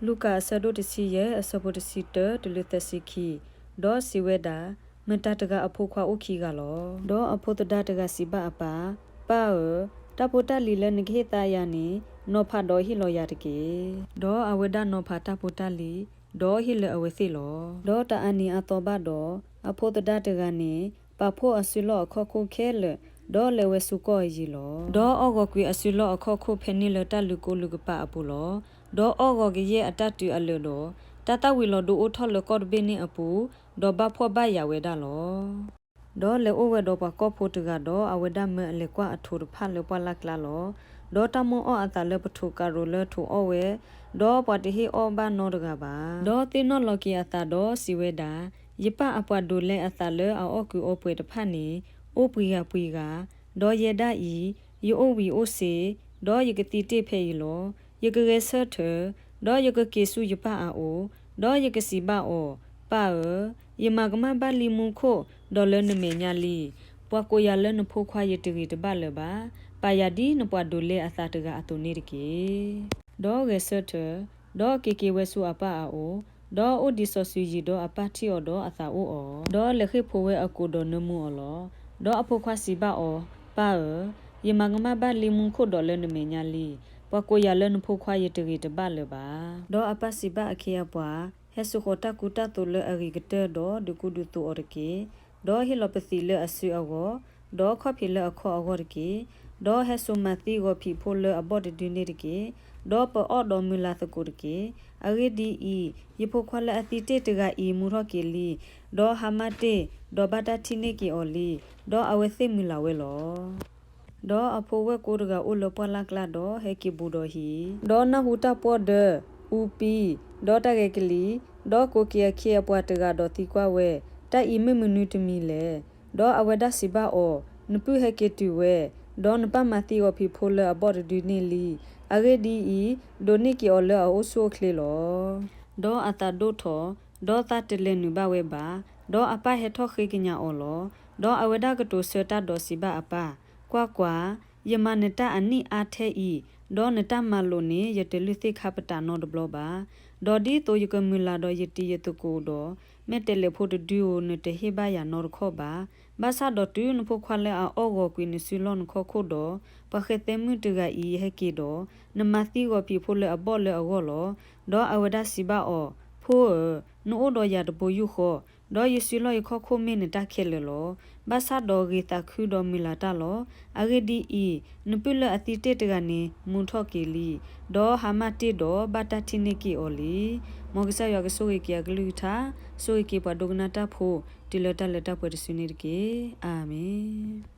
လူၤကၣ်အဆၢဒိၣ်တဆံယဲၢ် အဆၢဖိတဆံတၢ တုၤလၢသၢဆံခံ, ဒီးစံးဝဲဒၣ်, မတၤတဂၤအဖိခွါအိၣ်ခံဂၤလီၤ. ဒီးအဖိသဒါတဂၤစံးဘၣ်အပၢ်, ပၢ်ဧၢ, တၢ်ဖိတၢ်လံၤလၢနကဟ့ၣ်သါယၤန့ၣ် နီၤဖးဒီးဟ့ၣ်လီၤယၤတက့ၢ်. ဒီးအဝဲဒၣ်နီၤဖးတၢ်ဖိတၢ်လံၤ, ဒီးဟ့ၣ်လၢအဝဲသ့ၣ်လီၤ. ဒီးတၢ်အနံၤအသီဘၣ်ဒီး, အဖိသဒါတဂၤန့ၣ် ပာ်ဖှိၣ်အစုလီၢ်အခီၣ်ခိၣ်ခဲလၢာ်, ဒီးလဲၤဝဲဆူကီၢ်အယံၤလီၤ. ဒီးအီၣ်ဂီၤကွံာ်အစုလီၢ်အခီၣ်ခိၣ်ဖဲန့ၣ်လၢတၢ်လူၤကိးလူၤကပၤအပူၤလီၤ. ဒီးအီၣ်ဂီၤကယဲၢ်အတၢ်တုၤအလၢာ်ဒီး, တၢ်သၣ်ဝံၤလီၤဒိအိၣ်ထီၣ်လၢကီၢ်တဘ့ၣ်န့ၣ်အပူၤ, ဒီးဘၣ်ဖှီၣ်ဘၣ်ယာ်ဝဲဒၣ်လီၤ. ဒီးလဲၤအိၣ်ဝဲဒီးပှၤကီၢ်ဖိတဂၤဒီး အဝဲဒၣ်မၢအလဲၤကွၢ်အထိးတဖၣ်လၢပှၢ်လၢ်ကျါလီၤ. ဒီးတၢ်မိၣ်အီၣ်အသးလၢပထိးကးရိၤလၢထိးအီၣ်ဝဲ, ဒီးပှၤတဟ့ၣ်အီၣ်ဘၣ်နီတဂၤဘၣ်. ဒီးသ့ၣ်နီၣ်လီၤက့ၤအသးဒီးစံးဝဲဒၣ်, ယပၢ်အပှၤဒိးလဲအသးလၢအအီၣ်ကုးအီပှဲၤတဖၣ်န့ၣ် အိၣ်ပှံၤဂၤပှံၤဂၤ, ဒီးယဲဒၣ်အံၤ, ယအိၣ်ဝံၤအိၣ်စ့, ဒီးယကသံတ့ၢ်ဖဲအံၤလီၤ. ယကဂဲၤဆၢထၢၣ်, ဒီးယကက့ၤဆူယပၢ်အအိၣ်, ဒီးယကစံးဘၣ်အီၤ, ပၢ်ဧၢ, ယမၤကမၣ်ဘၣ်လံမူခိၣ်ဒီးလၢနမဲာ်ညါလံ. ပှၤကိးယၤလၢနဖိခွါယတဂ့ၤတဘၣ်လၢၤဘၣ်. ပာ်ယၤဒ်နပှၤဒိးလဲအသးတဂၤအသိးန့ၣ်တက့ၢ်. ဒီးဂဲၤဆၢထၢၣ်, ဒီးက့ၤက့ၤဝဲဆူအပၢ်အအိၣ်, ဒီးအိၣ်ဒံးစီၤစုၤယံၤဒီးအပၢ်ထံၣ်အီၤဒီးအသးအိၣ်အီၤ, ဒီးလဲၤဃ့ၢ်ဖိဝဲအကိာ်ဒီးနၢမူအီၤလီၤ. ဒီးအဖိခွါစံးဘၣ်အီၤ, ပၢ်ဧၢ, ယမၤကမၣ်ဘၣ်လံမူခိၣ်ဒီးလၢနမဲာ်ညါလံ. ပှၤကိးယၤလၢနဖိခွါယတဂ့ၤတဘၣ်လၢၤဘၣ်. ဒီးအပၢ်စံးဘၣ်အခ့အပှၤ, ဟဲစိာ်ဃီၤတၢ်ကူတၢ်သိးလၢအဂ့ၤကတၢၢ်ဒီးဒုးကူဒုးသိးအီၤတက့ၢ်. ဒီးဟ့ၣ်လီၤပသံးလၢအစုအဂီၢ်, ဒီးခီၣ်ဖံးလၢအခီၣ်အဂီၢ်တက့ၢ်. ဒီးဟဲစိာ်မၤသံဂီၤဖံးဖိလၢအဘီၣ်တဒုန့ၣ်တက့ၢ်. ဒီးပအီၣ်ဒီးမုၢ်လၢ်သကိးတက့ၢ်. အဂ့ၢ်ဒ်အံၤ, ယဖိခွါလၢအသံတ့ၢ်တဂၤအံၤမူထီၣ်က့ၤလံ, ဒီးဟါမၢ်တ့ၢ်, ဒီးဘၣ်တၢ်ထံၣ်န့ၢ်က့ၤအီၤလံ. ဒီးအဝဲသ့ၣ်မုၢ်လၢ်ဝဲလီၤ. ဒီးအဖိဝဲၢ်ကိတဂၤအိၣ်လၢပှၢ်လၢ်ကျါဒီးဟဲက့ၤဘူးဒီးဟံၣ်, ဒီးနၢ်ဟူတၢ်ပှီၢ်ဒၢး, အူပံ, ဒီးတၢ်ဂဲၤကလံၤ, ဒီးကိးက့ၤအခ့အပှၤတဂၤဒီးသံကွၢ်ဝဲ, တၢ်အံၤမ့ၢ်မနုၤတမံၤလဲၣ်. ဒီးအဝဲဒၣ်စံးဘၣ်အီၤ, နပုၢ်ဟဲက့ၤတုၤဝဲ, ဒီးနပၢ်မၤသံဂီၤဖံးဖိလၢအဘီၣ်တဒုန့ၣ်လံ. အဂ့ၢ်ဒ်အံၤ, ဒိးန့ၢ်က့ၤအီၤလၢအအိၣ်ဆူၣ်အိၣ်ချ့လီၤ. ဒီးအသးဒိၣ်ထီၣ်, ဒီးသးတလဲၤနုာ်ဘၣ်ဝဲဘၣ်. ဒီးအပၢ်ဟဲထီၣ်ဃ့ကညးအီၤလီၤ. ဒီးအဝဲဒၣ်ကတိၤဆၢတၢ်ဒီးစံးဘၣ်အပၢ်, ကွၢ်ကွၢ်, ယမၤနတၢ်အနံၣ်အါထဲအံၤ, ဒီးနတၢ်မၤလိာ်န့ၣ် ယတလုၢ်သ့ၣ်ခါပတာ်နီတဘျီဘၣ်. ဒီးဒ်သိးယကမုၢ်လၢ်ဒီးယတံၤယသကိးဒီး, မဲာ်တဲးလဲးဖိတဒုဧိၤ နတဟ့ၣ်ဘၣ်ယၤနီတခီၣ်ဘၣ်. ဘၣ်ဆၣ်ဒီးတုၤနဖိခွါလၢအအီၣ်ဂီၤကွံာ်နစုလီၢ်နခီၣ်ခိၣ်ဒီး, ပှၤဃဲးသဲမုၣ်တဂၤအံၤဟဲက့ၤဒီး, နမၤသံဂီၤဖံးဖိလၢအဘီၣ်လၢအဂီၢ်လီၤ. ဒီးအဝဲဒၣ်စံးဘၣ်အီၤ, ဖိဧၢ, နအိၣ်ဒီးယၤတဘိယူၢ်ဃီ, ဒီးယစုလီၢ်ယခီၣ်ခိၣ်မ့ၢ်နတၢ်ခဲလၢာ်လီၤ. ဘၣ်ဆၣ်ဒီးဂ့ၤသးခုဒီးမုၢ်လၢ်တၢ်လီၤ. အဂ့ၢ်ဒ်အံၤ, နပုၢ်လၢအသံတ့ၢ်တဂၤန့ၣ် မူထီၣ်က့ၤလံ, ဒီးဟါမၢ်တ့ၢ်ဒီးဘၣ်တၢ်ထံၣ်န့ၢ်က့ၤအီၤလံ. မ်ကစၢ်ယွၤကဆိၣ်ဂ့ၤက့ၤအကလုၢ်ကထါ, ဆိၣ်ဂ့ၤက့ၤပှၤဒိကနၣ်တၢ်ဖိ, တုၤလၢတၢ်လၢတၢ်ပှဲၤတစုန့ၣ်တက့ၢ်. အၤမ့ၣ်.